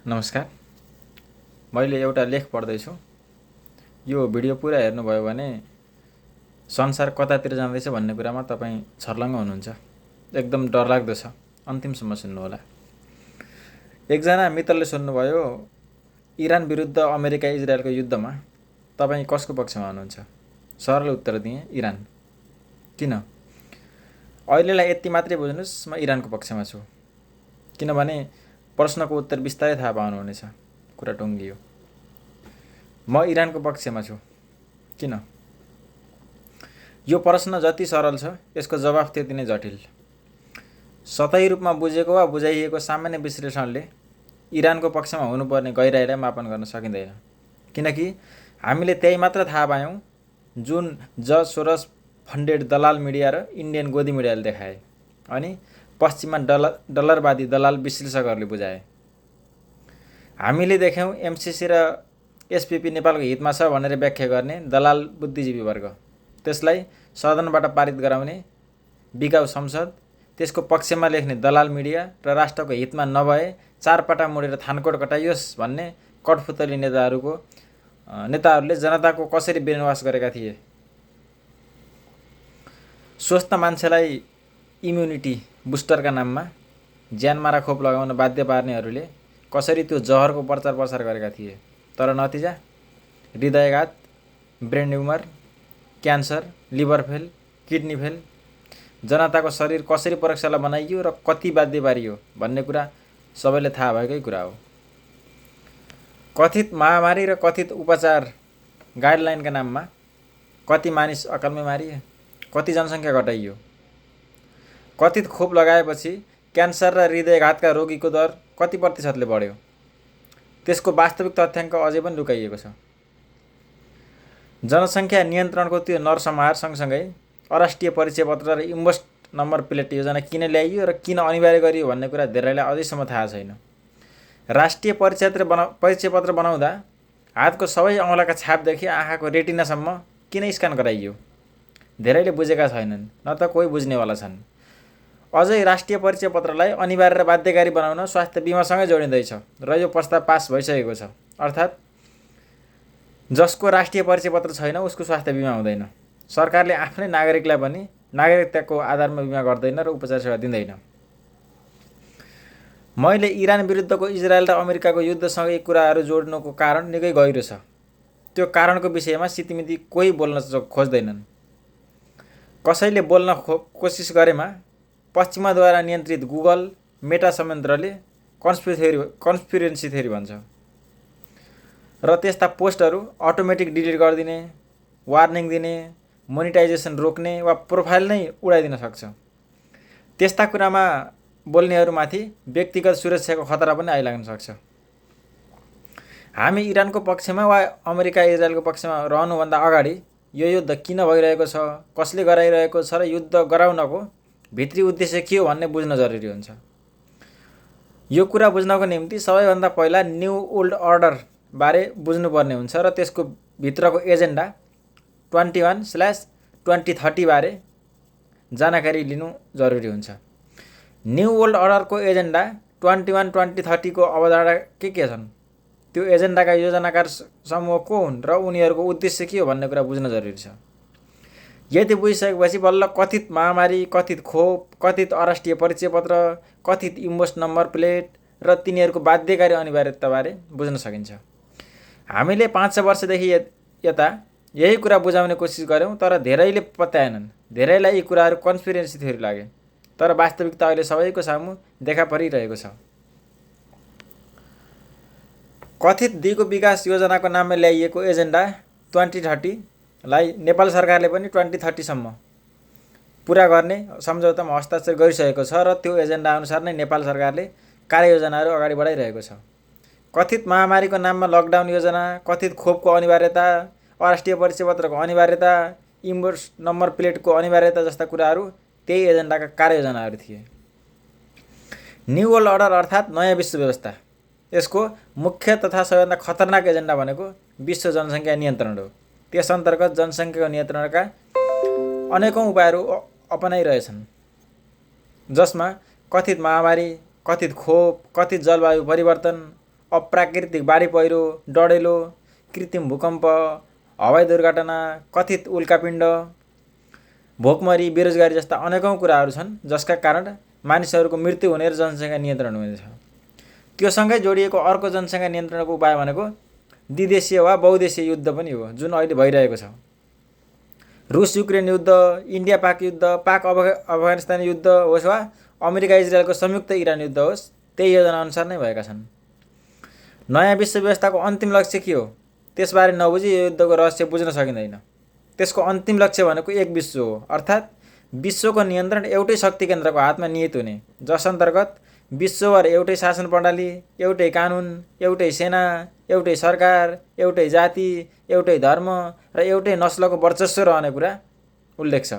नमस्कार। मैले एउटा लेख पढ्दैछु। यो भिडियो पुरा हेर्नुभयो भने संसार कतातिर जाँदैछ भन्ने कुरामा तपाईँ छर्लङ्ग हुनुहुन्छ। एकदम डरलाग्दो छ। अन्तिमसम्म सुन्नुहोला। एकजना मित्रले सोध्नुभयो, इरान विरुद्ध अमेरिका इजरायलको युद्धमा तपाईँ कसको पक्षमा हुनुहुन्छ? सरल उत्तर दिएँ, इरान। किन? अहिलेलाई यति मात्रै बुझ्नुहोस्, म इरानको पक्षमा छु। किनभने प्रश्नको उत्तर बिस्तारै थाहा पाउनुहुनेछ। कुरा टुङ्गियो। म इरानको पक्षमा छु। किन? यो प्रश्न जति सरल छ, यसको जवाफ त्यति नै जटिल। सतही रूपमा बुझेको वा बुझाइएको सामान्य विश्लेषणले इरानको पक्षमा हुनुपर्ने गहिराइलाई मापन गर्न सकिँदैन। किनकि हामीले त्यही मात्र थाहा पायौँ जुन सोरस फन्डेड दलाल मिडिया र इन्डियन गोदी मिडियाले देखाए अनि पश्चिममा डलरवादी दलाल विश्लेषकहरूले बुझाए। हामीले देख्यौँ एमसिसी र एसपिपी नेपालको हितमा छ भनेर व्याख्या गर्ने दलाल बुद्धिजीवी वर्ग, त्यसलाई सदनबाट पारित गराउने बिकाउ संसद, त्यसको पक्षमा लेख्ने दलाल मिडिया र राष्ट्रको हितमा नभए चारपाटा मुडेर थानकोट कटाइयोस् भन्ने कठपुतली नेताहरूले जनताको कसरी ब्रेनवास गरेका थिए। स्वस्थ मान्छेलाई इम्युनिटी बुस्टरका नाममा ज्यानमारा खोप लगाउन बाध्य पार्नेहरूले कसरी त्यो जहरको प्रचार प्रसार गरेका थिए। तर नतिजा हृदयघात, brain tumour, cancer, liver fail, kidney fail. जनताको शरीर कसरी प्रयोगशाला बनाइयो र कति बाध्य पारियो भन्ने कुरा सबैले थाहा भएकै कुरा हो। कथित महामारी र कथित उपचार गाइडलाइनका नाममा कति मानिस अकालमै मारिए, कति जनसङ्ख्या घटाइयो। कथित खोप लगाएपछि क्यान्सर र हृदयघातका रोगीको दर कति प्रतिशतले बढ्यो, त्यसको वास्तविक तथ्याङ्क अझै पनि लुकाइएको छ। जनसङ्ख्या नियन्त्रणको त्यो नरसंहार सँगसँगै अराष्ट्रिय परिचय पत्र र इन्भोइस नम्बर प्लेट योजना किन ल्याइयो र किन अनिवार्य गरियो भन्ने कुरा धेरैलाई अझैसम्म थाहा छैन। राष्ट्रिय परिचय पत्र बनाउँदा हातको सबै औँलाका छापदेखि आँखाको रेटिनासम्म किन स्क्यान गराइयो? धेरैले बुझेका छैनन्, न त कोही बुझ्नेवाला छन्। अझै राष्ट्रिय परिचय पत्रलाई अनिवार्य र बाध्यकारी बनाउन स्वास्थ्य बिमासँगै जोडिँदैछ र यो प्रस्ताव पास भइसकेको छ। अर्थात् जसको राष्ट्रिय परिचय पत्र छैन उसको स्वास्थ्य बिमा हुँदैन। सरकारले आफ्नै नागरिकलाई पनि नागरिकताको आधारमा बिमा गर्दैन र उपचार सेवा दिँदैन। मैले इरान विरुद्धको इजरायल र अमेरिकाको युद्धसँगै कुराहरू जोड्नुको कारण निकै गहिरो छ। त्यो कारणको विषयमा सितिमिति कोही बोल्न खोज्दैनन्। कसैले बोल्न कोसिस गरेमा पश्चिमाद्वारा नियन्त्रित गुगल, मेटा संयन्त्रले कन्स्पिरेन्सी थ्योरी भन्छ र त्यस्ता पोस्टहरू अटोमेटिक डिलिट गरिदिने, वार्निङ दिने, मोनिटाइजेसन रोक्ने वा प्रोफाइल नै उडाइदिन सक्छ। त्यस्ता कुरामा बोल्नेहरूमाथि व्यक्तिगत सुरक्षाको खतरा पनि आइलाग्न सक्छ। हामी इरानको पक्षमा वा अमेरिका इजरायलको पक्षमा रहनुभन्दा अगाडि यो युद्ध किन भइरहेको छ, कसले गराइरहेको छ र युद्ध गराउनको भित्री उद्देश्य के हो भन्ने बुझ्न जरुरी हुन्छ। यो कुरा बुझ्नको निम्ति सबैभन्दा पहिला न्यू ओल्ड अर्डर बारे बुझ्नुपर्ने हुन्छ र त्यसको भित्रको एजेन्डा 21/2030 बारे जानकारी लिनु जरुरी हुन्छ। न्यू ओल्ड अर्डरको एजेन्डा 21/2030 को अवधारणा के छन्, त्यो एजेन्डाका योजनाकार समूह को हुन् र उनीहरूको उद्देश्य के हो भन्ने कुरा बुझ्न जरुरी छ। यदि बुझिसकेपछि बल्ल कथित महामारी, कथित खोप, कथित अराष्ट्रिय परिचय पत्र, कथित इन्भोइस नम्बर प्लेट र तिनीहरूको बाध्यकारी अनिवार्यताबारे बुझ्न सकिन्छ। हामीले 500 वर्षदेखि यता यही कुरा बुझाउने कोसिस गर्यौँ, तर धेरैले पत्याएनन्। धेरैलाई यी कुराहरू कन्स्पिरेन्सी थ्योरी लागे, तर वास्तविकता अहिले सबैको सामु देखा परिरहेको छ। कथित दिगो विकास योजनाको नाममा ल्याइएको एजेन्डा 2030 लाई नेपाल सरकारले पनि 2030 सम्म पुरा गर्ने सम्झौतामा हस्ताक्षर गरिसकेको छ र त्यो एजेन्डा अनुसार नै नेपाल सरकारले कार्ययोजनाहरू अगाडि बढाइरहेको छ। कथित महामारीको नाममा लकडाउन योजना, कथित खोपको अनिवार्यता, अराष्ट्रिय परिचय पत्रको अनिवार्यता, इन्भोइस नम्बर प्लेटको अनिवार्यता जस्ता कुराहरू त्यही एजेन्डाका कार्ययोजनाहरू थिए। न्यू वर्ल्ड अर्डर अर्थात् नयाँ विश्व व्यवस्था, यसको मुख्य तथा सबैभन्दा खतरनाक एजेन्डा भनेको विश्व जनसङ्ख्या नियन्त्रण हो। त्यस अन्तर्गत जनसङ्ख्याको नियन्त्रणका अनेकौं उपायहरू अपनाइरहेछन्, जसमा कथित महामारी, कथित खोप, कथित जलवायु परिवर्तन, अप्राकृतिक बाढी पहिरो, डढेलो, कृत्रिम भूकम्प, हवाई दुर्घटना, कथित उल्कापिण्ड, भोकमरी, बेरोजगारी जस्ता अनेकौँ कुराहरू छन् जसका कारण मानिसहरूको मृत्यु हुने र जनसङ्ख्या नियन्त्रण हुनेछ। त्योसँगै जोडिएको अर्को जनसङ्ख्या नियन्त्रणको उपाय भनेको द्विदेशीय वा बहुदेशीय युद्ध पनि हो, जुन अहिले भइरहेको छ। रुस युक्रेन युद्ध, इन्डिया पाक युद्ध, पाक अफगानिस्तान युद्ध होस् वा अमेरिका इजरायलको संयुक्त इरान युद्ध होस्, त्यही योजना अनुसार नै भएका छन्। नयाँ विश्व व्यवस्थाको अन्तिम लक्ष्य के हो त्यसबारे नबुझी यो युद्धको रहस्य बुझ्न सकिँदैन। त्यसको अन्तिम लक्ष्य भनेको एक विश्व हो, अर्थात् विश्वको नियन्त्रण एउटै शक्ति केन्द्रको हातमा निहित हुने, जस अन्तर्गत विश्वभर एउटै शासन प्रणाली, एउटै कानुन, एउटै सेना, एउटै सरकार, एउटै जाति, एउटै धर्म र एउटै नस्लको वर्चस्व रहने कुरा उल्लेख छ।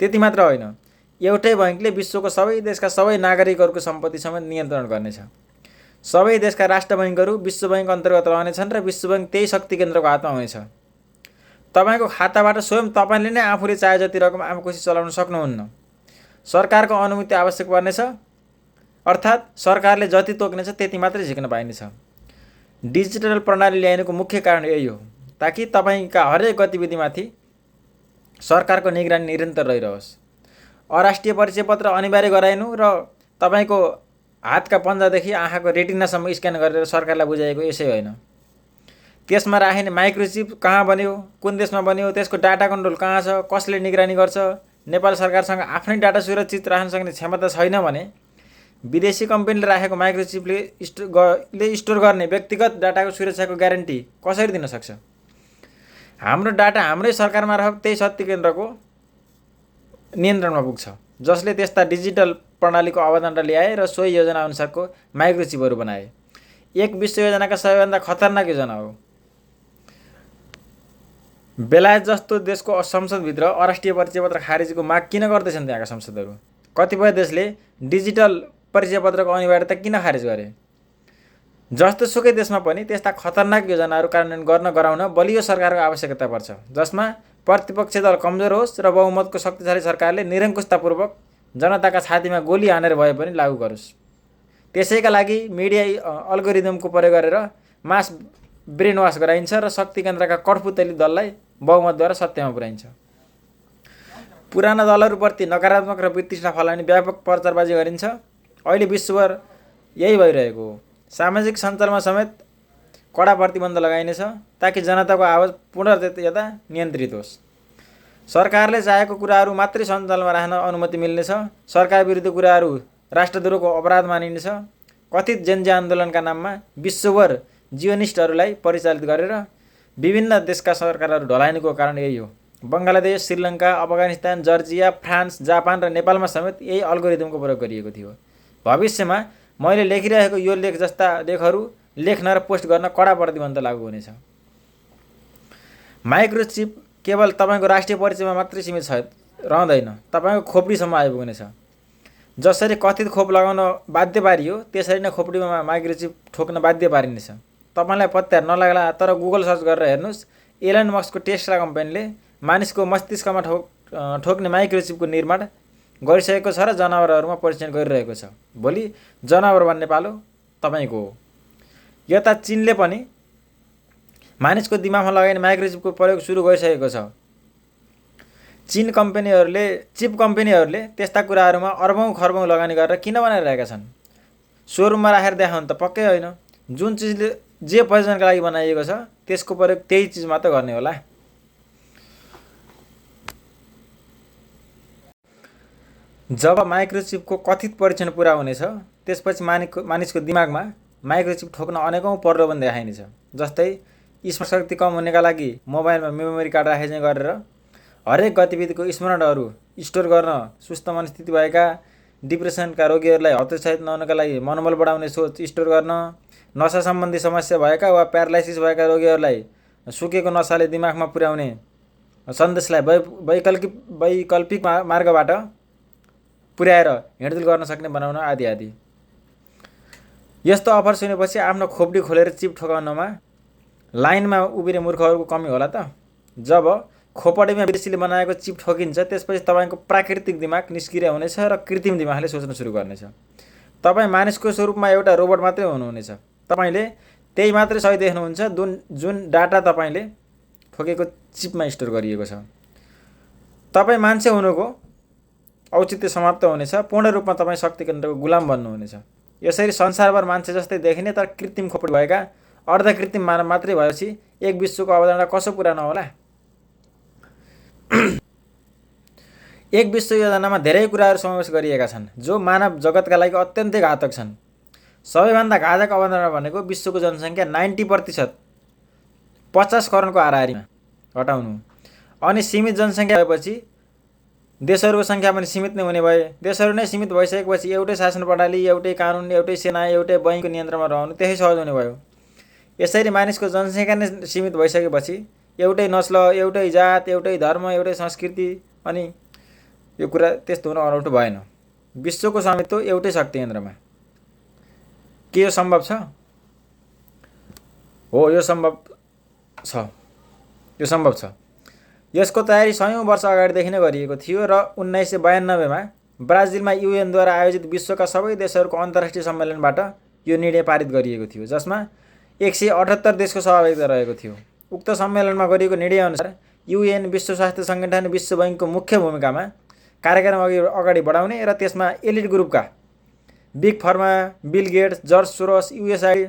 त्यति मात्र होइन, एउटै बैंकले विश्वको सबै देशका सबै नागरिकहरूको सम्पत्ति समेत नियन्त्रण गर्नेछ। सबै देशका राष्ट्र बैंकहरू विश्व बैंक अन्तर्गत रहनेछन् र विश्व बैंक त्यही शक्ति केन्द्रको हातमा हुनेछ। तपाईको खाताबाट स्वयं तपाईले नै आफूले चाहे जति रकम आफूखुसी चलाउन सक्नुहुन्न। सरकारको अनुमति आवश्यक पर्नेछ, अर्थात् सरकारले जति तोक्नेछ त्यति मात्रै झिक्न पाइनेछ। डिजिटल प्रणाली ल्याइनुको मुख्य कारण यही हो, ताकि तपाईका हरेक गतिविधिमाथि सरकारको निगरानी निरन्तर रहिरहोस्। अराष्ट्रिय परिचय पत्र अनिवार्य गराइनु र तपाईको हातका पन्जादेखि आँखाको रेटिनासम्म स्क्यान गरेर सरकारलाई बुझाइएको यसै होइन। त्यसमा राखिने माइक्रोचिप कहाँ बन्यो, कुन देशमा बन्यो, त्यसको डाटा कन्ट्रोल कहाँ छ, कसले निगरानी गर्छ। नेपाल सरकारसँग आफ्नै डाटा सुरक्षित राख्न सक्ने क्षमता छैन भने विदेशी कम्पनीले राखेको माइक्रोचिपले स्टोर गर्ने व्यक्तिगत डाटाको सुरक्षाको ग्यारेन्टी कसरी दिन सक्छ? हाम्रो डाटा हाम्रै सरकारमा रह त्यही शक्ति केन्द्रको नियन्त्रणमा पुग्छ, जसले त्यस्ता डिजिटल प्रणालीको अवधारणा ल्याए र सोही योजना अनुसारको माइक्रोचिपहरू बनाए। एक विश्व योजनाका सबैभन्दा खतरनाक योजना हो। बेलायत जस्तो देशको संसदभित्र अराष्ट्रिय परिचय पत्र खारेजीको माग किन गर्दैछन् त्यहाँका संसदहरू? कतिपय देशले डिजिटल परिचय पत्रको अनिवार्यता किन खारेज गरे? जस्तोसुकै देशमा पनि त्यस्ता खतरनाक योजनाहरू कार्यान्वयन गराउन बलियो सरकारको आवश्यकता पर्छ, जसमा प्रतिपक्षी दल कमजोर होस् र बहुमतको शक्तिशाली सरकारले निरङ्कुशतापूर्वक जनताका छातीमा गोली हानेर भए पनि लागू गरोस्। त्यसैका लागि मिडिया अल्गोरिदमको प्रयोग गरेर मास ब्रेन वास गराइन्छ र शक्ति केन्द्रका कठपुतली दललाई बहुमतद्वारा सत्तामा पुर्याइन्छ। पुराना दलहरूप्रति नकारात्मक र वितृष्णा फैलाउने व्यापक प्रचारबाजी गरिन्छ। अहिले विश्वभर यही भइरहेको हो। सामाजिक सञ्जालमा समेत कडा प्रतिबन्ध लगाइनेछ ताकि जनताको आवाज पूर्णतया नियन्त्रित होस्। सरकारले चाहेको कुराहरू मात्रै सञ्जालमा राख्न अनुमति मिल्नेछ। सरकार विरुद्ध कुराहरू राष्ट्रद्रोहको अपराध मानिनेछ। कथित जेन्जी आन्दोलनका नाममा विश्वभर जियोनिस्टहरूलाई परिचालित गरेर विभिन्न देशका सरकारहरू ढलाइनुको कारण यही हो। बङ्गलादेश, श्रीलङ्का, अफगानिस्तान, जर्जिया, फ्रान्स, जापान र नेपालमा समेत यही अल्गोरिदमको प्रयोग गरिएको थियो। भविष्यमा मैले लेखिरहेको यो लेख जस्ता लेखहरू लेख्न र पोस्ट गर्न कडा प्रतिबन्ध लागू हुनेछ। माइक्रोचिप केवल तपाईको राष्ट्रिय परिचयमा मात्रै सीमित रहँदैन, तपाईको खोपडीसम्म आइपुग्नेछ। जसरी कथित खोप लगाउन बाध्य पारियो, त्यसरी नै खोपडीमा माइक्रोचिप ठोक्न बाध्य पारिनेछ। तपाईलाई पत्यार नलाग्ला, तर गुगल सर्च गरेर हेर्नुहोस्, एलन मस्कको टेस्ला कम्पनीले मानिसको मस्तिष्कमा ठोक्ने माइक्रोचिपको निर्माण गरिसकेको छ र जनावरहरूमा परीक्षण गरिरहेको छ। भोलि जनावर बन्ने पालो तपाईको हो। यता चीनले पनि मानिसको दिमागमा लगाइने माइक्रोचिपको प्रयोग सुरु गरिसकेको छ। चिप कम्पनीहरूले त्यस्ता कुराहरूमा अर्बौं खर्बौं लगानी गरेर किन बनाइरहेका छन्? सोरुममा राखेर देखाउनु त पक्कै होइन। जुन चिजले जे प्रयोजनका लागि बनाइएको छ त्यसको प्रयोग त्यही चिज मात्र गर्ने होला। जब माइक्रोचिपको कथित परीक्षण पुरा हुनेछ, त्यसपछि मानिसको दिमागमा माइक्रोचिप ठोक्न अनेकौं प्रलोभन देखाइनेछ। जस्तै स्मरण शक्ति कम हुनेका लागि मोबाइलमा मेमोरी कार्ड राखे चाहिँ गरेर हरेक गतिविधिको स्मरणहरू स्टोर गर्न, सुस्त मनस्थिति भएका डिप्रेसनका रोगीहरूलाई हतोत्साहित नहुनका लागि मनोबल बढाउने सोच स्टोर गर्न, नशा सम्बन्धी समस्या भएका वा प्यारालाइसिस भएका रोगीहरूलाई सुकेको नशाले दिमागमा पुर्याउने सन्देशलाई वैकल्पिक मार्गबाट पुर्याएर हिँडडुल गर्न सक्ने बनाउन आदि आदि। यस्तो अफर सुनेपछि आफ्नो खोपडी खोलेर चिप ठोकाउनमा लाइनमा उभिने मूर्खहरूको कमी होला त? जब खोपडीमा विदेशीले बनाएको चिप ठोकिन्छ, त्यसपछि तपाईको प्राकृतिक दिमाग निष्क्रिय हुनेछ र कृत्रिम दिमागले सोच्न सुरु गर्नेछ। तपाईँ मानिसको स्वरूपमा एउटा रोबोट मात्रै हुनुहुनेछ। तपाईले त्यही मात्रै सही देख्नुहुन्छ जुन डाटा तपाईले ठोकेको चिपमा स्टोर गरिएको छ। तपाईँ मान्छे हुनुको औचित्य समाप्त हुनेछ, पूर्ण रूपमा तपाईँ शक्ति केन्द्रको गुलाम बन्नुहुनेछ। यसरी संसारभर मान्छे जस्तै देखिने तर कृत्रिम खोपडी भएका अर्धकृत्रिम मानव मात्रै भएपछि एक विश्वको अवधारणा कसो पुरा नहोला। एक विश्व योजनामा धेरै कुराहरू समावेश गरिएका छन् जो मानव जगतका लागि अत्यन्तै घातक छन्। सबैभन्दा घातक अवधारणा भनेको विश्वको जनसङ्ख्या 90% 50 करोडको हाराहारीमा घटाउनु। अनि सीमित जनसङ्ख्या भएपछि देशहरूको सङ्ख्या पनि सीमित नै हुने भए। देशहरू नै सीमित भइसकेपछि एउटै शासन प्रणाली, एउटै कानुन, एउटै सेना, एउटै बैंकको नियन्त्रणमा रहनु त्यसै सहज हुने भयो। यसरी मानिसको जनसङ्ख्या नै सीमित भइसकेपछि एउटै नस्ल, एउटै जात, एउटै धर्म, एउटै संस्कृति, अनि यो कुरा त्यस्तो हुन अनौठो भएन। विश्वको स्वामित्व एउटै शक्ति केन्द्रमा। के यो सम्भव छ? हो, यो सम्भव छ। यो सम्भव छ। यसको तयारी 100औं वर्ष अगाडिदेखि नै गरिएको थियो र 1992 मा ब्राजिलमा युएनद्वारा आयोजित विश्वका सबै देशहरूको अन्तर्राष्ट्रिय सम्मेलनबाट यो निर्णय पारित गरिएको थियो, जसमा 178 देशको सहभागिता रहेको थियो। उक्त सम्मेलनमा गरिएको निर्णयअनुसार युएन, विश्व स्वास्थ्य सङ्गठन, विश्व बैंकको मुख्य भूमिकामा कार्यक्रम अगाडि बढाउने र त्यसमा एलिट ग्रुपका big pharma, Bill Gates, George Soros, USAID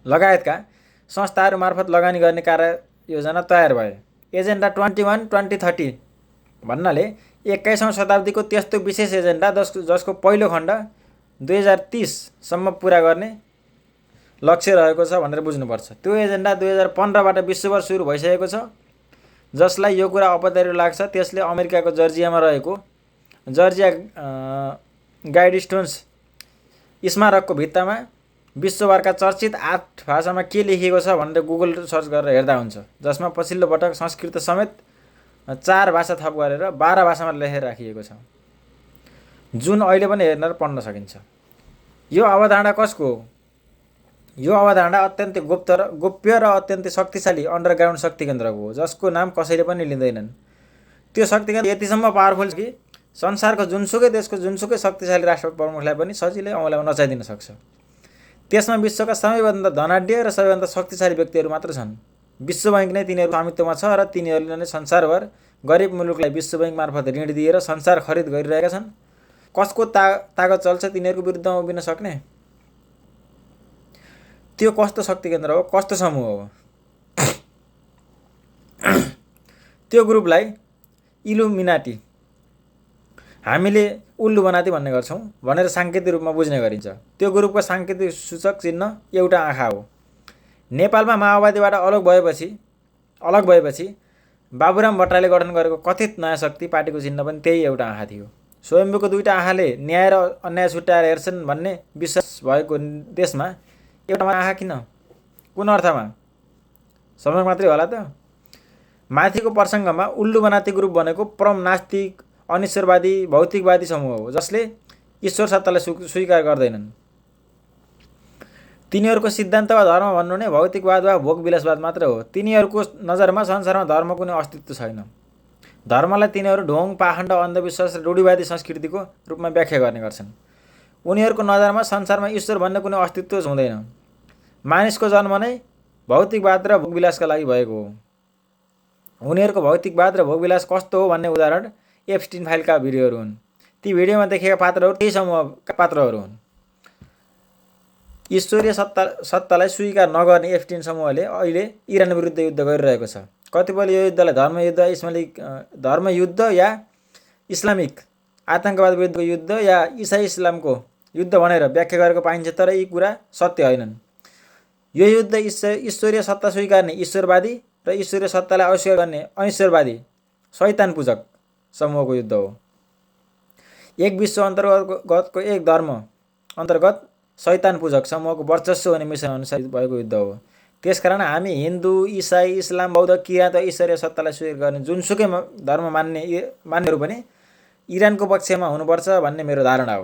लगायतका संस्थाहरू मार्फत लगानी गर्ने कार्ययोजना तयार भयो। एजेन्डा 21-2030 भन्नाले 21औं शताब्दीको त्यस्तो विशेष एजेन्डा जसको पहिलो खण्ड 2030 सम्म पुरा गर्ने लक्ष्य रहेको छ भनेर बुझ्नुपर्छ। त्यो एजेन्डा 2015 बाट विश्वभर सुरु भइसकेको छ। जसलाई यो कुरा अपत्यारो लाग्छ त्यसले अमेरिकाको जर्जियामा रहेको जर्जिया गाइडस्टोन्स स्मारकको भित्तामा विश्वभरका चर्चित 8 भाषामा के लेखिएको छ भनेर गुगल सर्च गरेर हेर्दा हुन्छ, जसमा पछिल्लो पटक संस्कृत समेत 4 भाषा थप गरेर 12 भाषामा लेखेर राखिएको छ, जुन अहिले पनि हेर्न र पढ्न सकिन्छ। यो अवधारणा कसको हो? यो अवधारणा अत्यन्तै गोप्य र अत्यन्तै शक्तिशाली अन्डरग्राउन्ड शक्ति केन्द्रको हो, जसको नाम कसैले पनि लिँदैनन्। त्यो शक्ति केन्द्र यतिसम्म पावरफुल छ कि संसारको जुनसुकै देशको जुनसुकै शक्तिशाली राष्ट्र प्रमुखलाई पनि सजिलै औँलामा नचाइदिन सक्छ। त्यसमा विश्वका सबैभन्दा धनाढ्य र सबैभन्दा शक्तिशाली व्यक्तिहरू मात्र छन्। विश्व बैंक नै तिनीहरूको स्वामित्वमा छ र तिनीहरूले नै संसारभर गरिब मुलुकलाई विश्व बैंक मार्फत ऋण दिएर संसार खरिद गरिरहेका छन्। कसको तागत चल्छ तिनीहरूको विरुद्धमा उभिन सक्ने? त्यो कस्तो शक्ति केन्द्र हो? कस्तो समूह हो? त्यो ग्रुपलाई इलुमिनाटी, हामीले उल्लु बनाती भन्ने गर्छौं भनेर सांकेतिक रूपमा बुझ्ने गरिन्छ। त्यो ग्रुपको सांकेतिक सूचक चिन्ह एउटा आँखा हो। नेपालमा माओवादीबाट अलग भएपछि बाबुराम भट्टराईले गठन गरेको कथित नयाँ शक्ति पार्टीको चिन्ह पनि त्यही एउटा आँखा थियो। स्वयम्भूको दुईटा आँखाले न्याय र अन्याय छुट्याएर हेर्छन् भन्ने विश्वास भएको देशमा एउटा आँखा किन? कुन अर्थमा? समझ मात्रै होला त। माथिको प्रसङ्गमा उल्लु बनाती ग्रुप भनेको परम नास्तिक, अनिश्वरवादी, भौतिकवादी समूह हो जसले ईश्वर सत्तालाई स्वीकार गर्दैनन्। तिनीहरूको सिद्धान्त वा धर्म भन्नु नै भौतिकवाद वा भोगविलासवाद मात्र हो। तिनीहरूको नजरमा संसारमा धर्मको कुनै अस्तित्व छैन। धर्मलाई तिनीहरू ढोङ, पाखण्ड, अन्धविश्वास र रूढिवादी संस्कृतिको रूपमा व्याख्या गर्ने गर्छन्। उनीहरूको नजरमा संसारमा ईश्वर भन्ने कुनै अस्तित्व हुँदैन। मानिसको जन्म नै भौतिकवाद र भोगविलासका लागि भएको हो। उनीहरूको भौतिकवाद र भोगविलास कस्तो हो भन्ने उदाहरण एप्स्टिन फाइलका भिडियोहरू हुन्। ती भिडियोमा देखेका पात्रहरू त्यही समूहका पात्रहरू हुन्। ईश्वरीय सत्तालाई स्वीकार नगर्ने एप्स्टिन समूहले अहिले इरान विरुद्ध युद्ध गरिरहेको छ। कतिपयले यो युद्धलाई धर्मयुद्ध या इस्लामिक आतंकवाद विरुद्धको युद्ध या इसाई इस्लामको युद्ध भनेर व्याख्या गरेको पाइन्छ, तर यी कुरा सत्य होइनन्। यो युद्ध ईश्वरीय सत्ता स्वीकार्ने ईश्वरवादी र ईश्वरीय सत्तालाई अस्वीकार गर्ने अनिश्वरवादी शैतान पूजक समूहको युद्ध हो। एक विश्व अन्तर्गतको एक धर्म अन्तर्गत शैतान पूजक समूहको वर्चस्व हुने मिशन अनुसार भएको युद्ध हो। त्यसकारण हामी हिन्दू, इसाई, इस्लाम, बौद्ध, किराँत र ईश्वरीय सत्तालाई स्वीकार गर्ने जुनसुकै धर्म मान्नेहरू पनि इरानको पक्षमा हुनुपर्छ भन्ने मेरो धारणा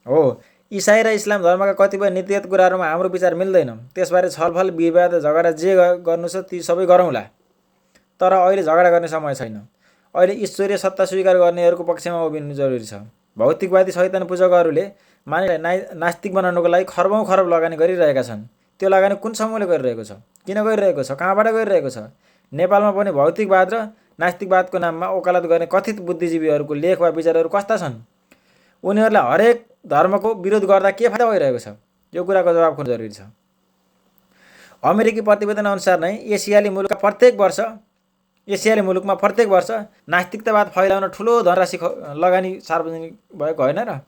हो। इसाई र इस्लाम धर्मका कतिपय नीतिगत कुराहरूमा हाम्रो विचार मिल्दैन। त्यसबारे छलफल, विवाद, झगडा जे गर्नु छ ती सबै गरौँला, तर अहिले झगडा गर्ने समय छैन। अहिले ईश्वरीय सत्ता स्वीकार गर्नेहरूको पक्षमा उभिनु जरुरी छ। भौतिकवादी शैतान पूजकहरूले मानिसलाई नास्तिक बनाउनको लागि खरबौँ खरब लगानी गरिरहेका छन्। त्यो लगानी कुन समूहले गरिरहेको छ, किन गरिरहेको छ, कहाँबाट गरिरहेको छ? नेपालमा पनि भौतिकवाद र नास्तिकवादको नाममा वकालत गर्ने कथित बुद्धिजीवीहरूको लेख वा विचारहरू कस्ता छन्? उनीहरूलाई हरेक धर्मको विरोध गर्दा के फाइदा भइरहेको छ? यो कुराको जवाब खोज्नु जरुरी छ। अमेरिकी प्रतिवेदन अनुसार नै एसियाली मुलुकमा प्रत्येक वर्ष नास्तिकतावाद फैलाउन ठुलो धनराशि लगानी सार्वजनिक भएको होइन र?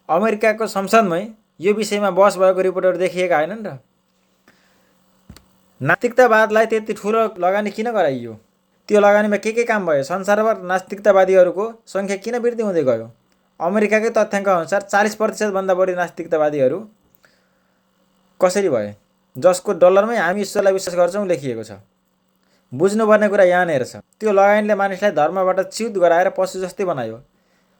अमेरिकाको संसदमै यो विषयमा बहस भएको रिपोर्टहरू देखिएका होइनन् र? नास्तिकतावादलाई त्यति ठुलो लगानी किन गराइयो? त्यो लगानीमा के काम भयो? संसारभर नास्तिकतावादीहरूको सङ्ख्या किन वृद्धि हुँदै गयो? अमेरिकाकै तथ्याङ्क अनुसार 40% भन्दा बढी नास्तिकतावादीहरू कसरी भए, जसको डलरमै हामी ईश्वरलाई विश्वास गर्छौँ लेखिएको छ। बुझ्नुपर्ने कुरा यहाँनिर छ। त्यो लगानीले मानिसलाई धर्मबाट च्युत गराएर पशु जस्तै बनायो।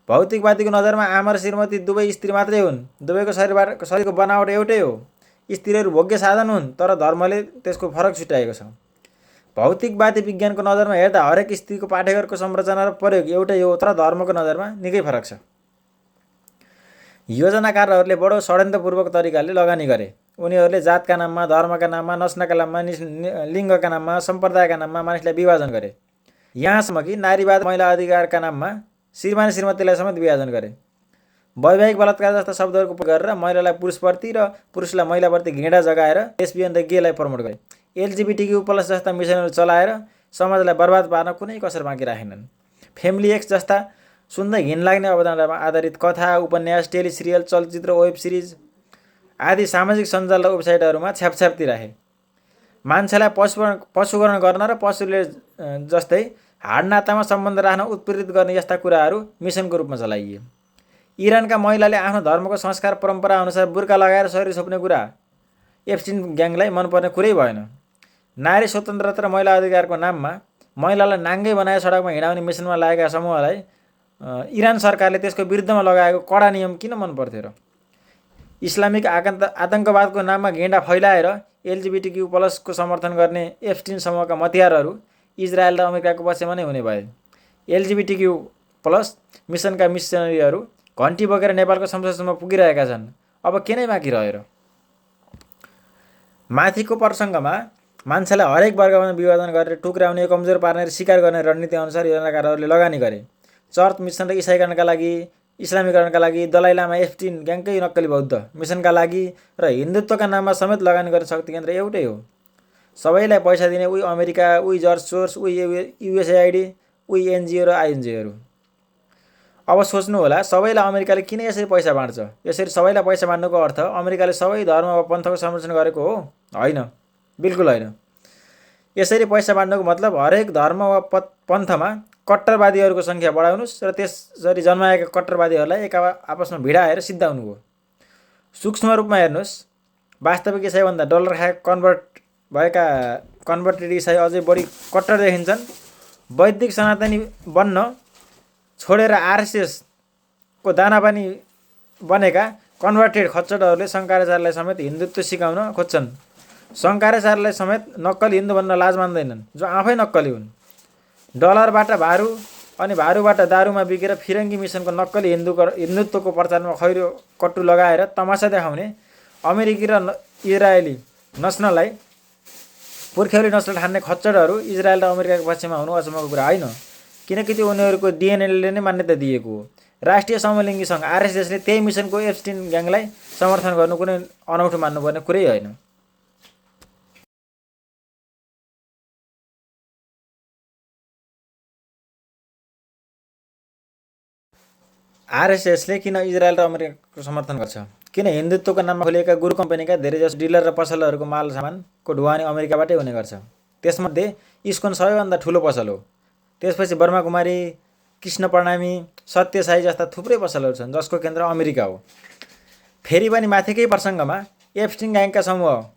भौतिकवादीको नजरमा आमा र श्रीमती दुवै स्त्री मात्रै हुन्। दुवैको शरीरको बनावट एउटै हो। स्त्रीहरू भोग्य साधन हुन्, तर धर्मले त्यसको फरक छुट्याएको छ। भौतिकवादी विज्ञानको नजरमा हेर्दा हरेक स्त्रीको पाठेघरको संरचना र प्रयोग एउटै हो, तर धर्मको नजरमा निकै फरक छ। योजनाकारहरूले बडो षड्यन्त्रपूर्वक तरिकाले लगानी गरे। उनीहरूले जातका नाममा, धर्मका नाममा, नस्लका नाममा, लिङ्गका नाममा, सम्प्रदायका नाममा मानिसलाई विभाजन गरे। यहाँसम्म कि नारीवाद, महिला अधिकारका नाममा श्रीमान श्रीमतीलाई समेत विभाजन गरे। वैवाहिक बलात्कार जस्ता शब्दहरूको प्रयोग गरेर महिलालाई पुरुषप्रति र पुरुषलाई महिलाप्रति घृणा जगाएर लेस्बियन र गेलाई प्रमोट गरे। LGBTQ+ जस्ता मिसनहरू चलाएर समाजलाई बर्बाद पार्न कुनै कसर बाँकी राखेनन्। फ्यामिली एक्स जस्ता सुन्दै घिन लाग्ने अवधारणामा आधारित कथा, उपन्यास, टेलिसिरियल, चलचित्र, वेब सिरिज आदि सामाजिक सञ्जाल र वेबसाइटहरूमा छ्यापछ्याप्ती राखे। मान्छेलाई पशुकरण गर्न र पशुले जस्तै हाडनातामा सम्बन्ध राख्न उत्प्रेरित गर्ने यस्ता कुराहरू मिसनको रूपमा चलाइए। इरानका महिलाले आफ्नो धर्मको संस्कार परम्परा अनुसार बुर्का लगाएर शरीर छोप्ने कुरा एप्स्टिन ग्याङलाई मनपर्ने कुरै भएन। नारी स्वतन्त्रता र महिला अधिकारको नाममा महिलालाई नाङ्गै बनाएर सडकमा हिँडाउने मिसनमा लागेका समूहलाई इरान सरकारले त्यसको विरुद्धमा लगाएको कडा नियम किन मन पर्थ्यो र? इस्लामिक आतङ्कवादको नाममा घेण्डा फैलाएर LGBTQ+ को समर्थन गर्ने एप्स्टिन समूहका मतियारहरू इजरायल र अमेरिकाको पक्षमा नै हुने भए। LGBTQ+ मिसनका मिसनरीहरू घन्टी बोकेर नेपालको संसदसम्म पुगिरहेका छन्। अब के नै बाँकी रह्यो र? माथिको प्रसङ्गमा मान्छेलाई हरेक वर्गमा विभाजन गरेर टुक्राउने, कमजोर पार्ने र शिकार गर्ने रणनीति अनुसार योजनाकारहरूले लगानी गरे। चर्च मिसन र इसाईकरणका लागि, इस्लामीकरणका लागि दलाई लामा एप्स्टिन ग्याङकै नक्कली बौद्ध मिसनका लागि र हिन्दुत्वका नाममा समेत लगानी गर्ने शक्ति केन्द्र एउटै हो। सबैलाई पैसा दिने उही अमेरिका, उही जर्ज सोर्स, उही USAID, उही NGO र INGOहरू। अब सोच्नु होला, सबैलाई अमेरिकाले किन यसरी पैसा बाँड्छ? यसरी सबैलाई पैसा बाँड्नुको अर्थ अमेरिकाले सबै धर्म वा पन्थको संरक्षण गरेको हो? होइन, बिल्कुल होइन। यसरी पैसा बाँड्नुको मतलब हरेक धर्म वा पन्थमा कट्टरवादीहरूको सङ्ख्या बढाउनुस् र त्यसरी जन्माएका कट्टरवादीहरूलाई आपसमा भिडाएर सिद्धाउनु हो। सूक्ष्म रूपमा हेर्नुहोस्, वास्तविक इसाईभन्दा डलर खाए कन्भर्टेड इसाई अझै बढी कट्टर देखिन्छन्। वैदिक सनातनी बन्न छोडेर RSS को दानापानी बनेका कन्भर्टेड खच्चडहरूले शङ्कराचार्यलाई समेत हिन्दुत्व सिकाउन खोज्छन्। शङ्कराचार्यलाई समेत नक्कली हिन्दू भन्न लाज मान्दैनन्, जो आफै नक्कली हुन्। डलरबाट भारू अनि भारूबाट दारूमा बिकेर फिरङ्गी मिसनको नक्कली हिन्दुत्वको प्रचारमा खैरो कट्टु लगाएर तमासा देखाउने अमेरिकी र इजरायली नस्ललाई पुर्ख्यौली नस्ल ठान्ने खच्चडहरू इजरायल र अमेरिकाको पक्षमा हुनु अचम्मको कुरा होइन, किनकि त्यो उनीहरूको DNA ले नै मान्यता दिएको हो। राष्ट्रिय समलिङ्गी सङ्घ RSSले त्यही मिसनको एप्स्टिन ग्याङलाई समर्थन गर्नु कुनै अनौठो मान्नुपर्ने कुरै होइन। RSSले किन इजरायल र अमेरिकाको समर्थन गर्छ? किन हिन्दुत्वको नाममा खोलिएका गुरु कम्पनीका धेरैजसो डिलर र पसलहरूको माल सामानको ढुवानी अमेरिकाबाटै हुने गर्छ। त्यसमध्ये इस्कोन सबैभन्दा ठुलो पसल हो। त्यसपछि ब्रह्माकुमारी, कृष्ण प्रणामी, सत्य साई जस्ता थुप्रै पसलहरू छन् जसको केन्द्र अमेरिका हो। फेरि पनि माथिकै प्रसङ्गमा एप्स्टिन ग्याङका समूह,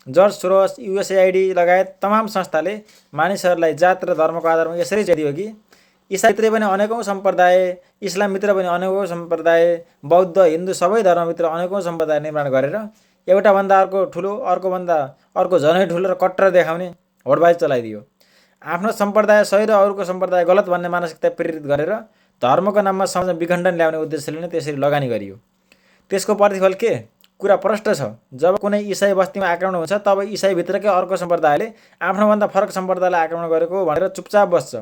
जर्ज सोरोस, USAID लगायत तमाम संस्थाले मानिसहरूलाई जात र धर्मको आधारमा यसरी चेदियो कि इसाईभित्र पनि अनेकौँ सम्प्रदाय, इस्लामभित्र पनि अनेकौँ सम्प्रदाय, बौद्ध, हिन्दू सबै धर्मभित्र अनेकौँ सम्प्रदाय निर्माण गरेर एउटाभन्दा अर्को ठुलो, अर्कोभन्दा अर्को झनै ठुलो र कट्टर देखाउने होडबाजी चलाइदियो। आफ्नो सम्प्रदाय सही र अरूको सम्प्रदाय गलत भन्ने मानसिकता प्रेरित गरेर धर्मको नाममा समाजमा विखण्डन ल्याउने उद्देश्यले नै त्यसरी लगानी गरियो। त्यसको प्रतिफल के? कुरा प्रष्ट छ। जब कुनै इसाई बस्तीमा आक्रमण हुन्छ तब इसाईभित्रकै अर्को सम्प्रदायले आफ्नोभन्दा फरक सम्प्रदायलाई आक्रमण गरेको भनेर चुपचाप बस्छ।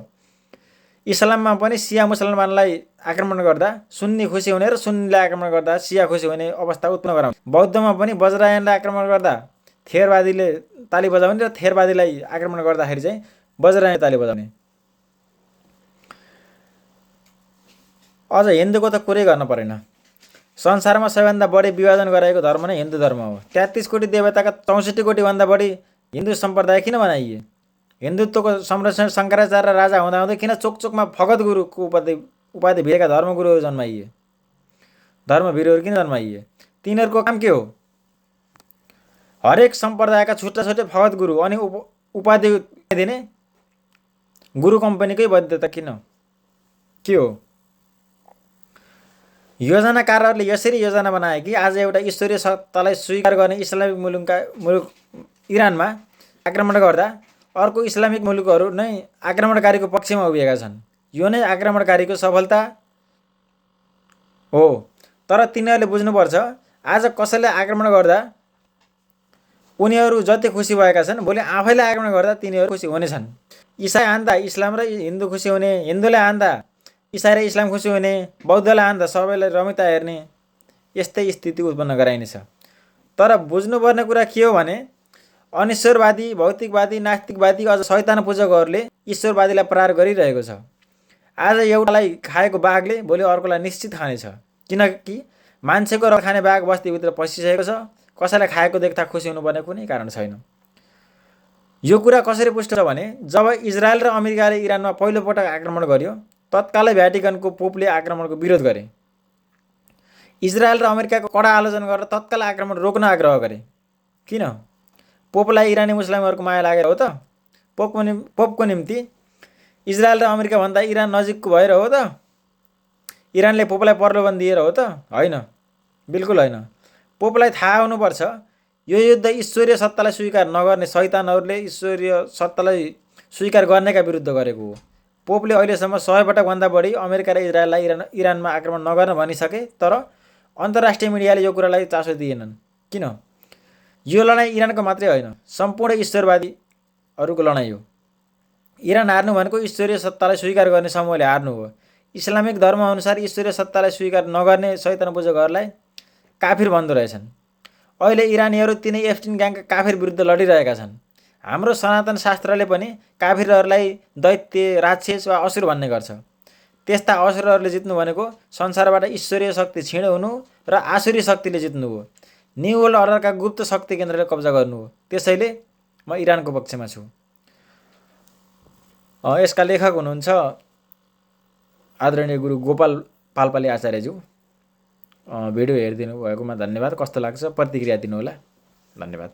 इस्लाममा पनि सिया मुसलमानलाई आक्रमण गर्दा सुन्नी खुसी हुने र सुन्नीलाई आक्रमण गर्दा सिया खुसी हुने अवस्था उत्पन्न गराउँछ। बौद्धमा पनि वज्रायनलाई आक्रमण गर्दा थेरवादीले ताली बजाउने र थेरवादीलाई आक्रमण गर्दाखेरि चाहिँ वज्रायनले ताली बजाउने। अझ हिन्दूको त कुरै गर्न परेन। संसारमा सबैभन्दा बढी विभाजन गराएको धर्म नै हिन्दू धर्म हो। 33 कोटी देवताका 64 कोटीभन्दा बढी हिन्दू सम्प्रदाय किन बनाइए? हिन्दुत्वको संरक्षण शङ्कराचार्य राजा हुँदाहुँदै किन चोकचोकमा फगत गुरुको उपाधि भिरेका धर्मगुरुहरू जन्माइए? धर्मवीरहरू किन जन्माइए? तिनीहरूको काम के हो? हरेक सम्प्रदायका छुट्टा छुट्टै फगत गुरु अनि उपाधि दिने गुरु कम्पनीकै वैधता किन? के हो? योजनाकारहरूले यसरी योजना बनाए कि आज एउटा ईश्वरीय सत्तालाई स्वीकार गर्ने इस्लामिक मुलुक इरानमा आक्रमण गर्दा अर्को इस्लामिक मुलुकहरू नै आक्रमणकारीको पक्षमा उभिएका छन्। यो नै आक्रमणकारीको सफलता हो। तर तिनीहरूले बुझ्नुपर्छ, आज कसैले आक्रमण गर्दा उनीहरू जति खुसी भएका छन्, भोलि आफैले आक्रमण गर्दा तिनीहरू खुसी हुनेछन्। इसाई आन्दा इस्लाम र हिन्दू खुसी हुने, हिन्दूले आन्दा इसाई र इस्लाम खुसी हुने, बौद्धलाई आन्दा सबैलाई रमिता हेर्ने, यस्तै स्थिति उत्पन्न गराइनेछ। तर बुझ्नुपर्ने कुरा के हो भने अनिश्वरवादी, भौतिकवादी, नास्तिकवादी अझ शैतान पूजकहरूले ईश्वरवादीलाई प्रहार गरिरहेको छ। आज एउटालाई खाएको बाघले भोलि अर्कोलाई निश्चित खानेछ, किनकि मान्छेको र खाने बाघ बस्तीभित्र पसिसकेको छ। कसैलाई खाएको देख्दा खुसी हुनुपर्ने कुनै कारण छैन। यो कुरा कसरी पुष्ट छ भने जब इजरायल र अमेरिकाले इरानमा पहिलोपटक आक्रमण गर्यो, तत्कालै भ्याटिकनको पोपले आक्रमणको विरोध गरे। इजरायल र अमेरिकाको कडा आलोचना गरेर तत्काल आक्रमण रोक्न आग्रह गरे। किन? पोपलाई इरानी मुस्लिमहरूको माया लागेर हो त? पोपको निम्ति इजरायल र अमेरिका भन्दा इरान नजिकको भएर हो त? इरानले पोपलाई प्रलोभन दिएर हो त? होइन, बिल्कुल होइन। पोपलाई थाहा हुनुपर्छ यो युद्ध ईश्वरीय सत्तालाई स्वीकार नगर्ने शैतानहरूले ईश्वरीय सत्तालाई स्वीकार गर्नेका विरुद्ध गरेको हो। पोपले अहिलेसम्म 100 पटकभन्दा बढी अमेरिका र इजरायललाई इरानमा आक्रमण नगर्न भनिसके, तर अन्तर्राष्ट्रिय मिडियाले यो कुरालाई चासो दिएनन्। किन? यो लडाइँ इरानको मात्रै होइन, सम्पूर्ण ईश्वरवादीहरूको लडाइँ हो। इरान हार्नु भनेको ईश्वरीय सत्तालाई स्वीकार गर्ने समूहले हार्नु हो। इस्लामिक धर्मअनुसार ईश्वरीय सत्तालाई स्वीकार नगर्ने शैतान पूजकहरूलाई काफिर भन्दो रहेछन्। अहिले इरानीहरू तिनै एफ्टिन ग्याङका काफिर विरुद्ध लडिरहेका छन्। हाम्रो सनातन शास्त्रले पनि काफिरहरूलाई दैत्य, राक्षस वा असुर भन्ने गर्छ। त्यस्ता असुरहरूले जित्नु भनेको संसारबाट ईश्वरीय शक्ति क्षीण हुनु र आसुरी शक्तिले जित्नु हो। न्यू वर्ल्ड अर्डरका गुप्त शक्ति केन्द्रले कब्जा गर्नु हो। त्यसैले म इरानको पक्षमा छु। यसका लेखक हुनुहुन्छ आदरणीय गुरु गोपाल पाल्पाले आचार्यज्यू। भिडियो हेरिदिनु भएकोमा धन्यवाद। कस्तो लाग्छ प्रतिक्रिया दिनुहोला। धन्यवाद।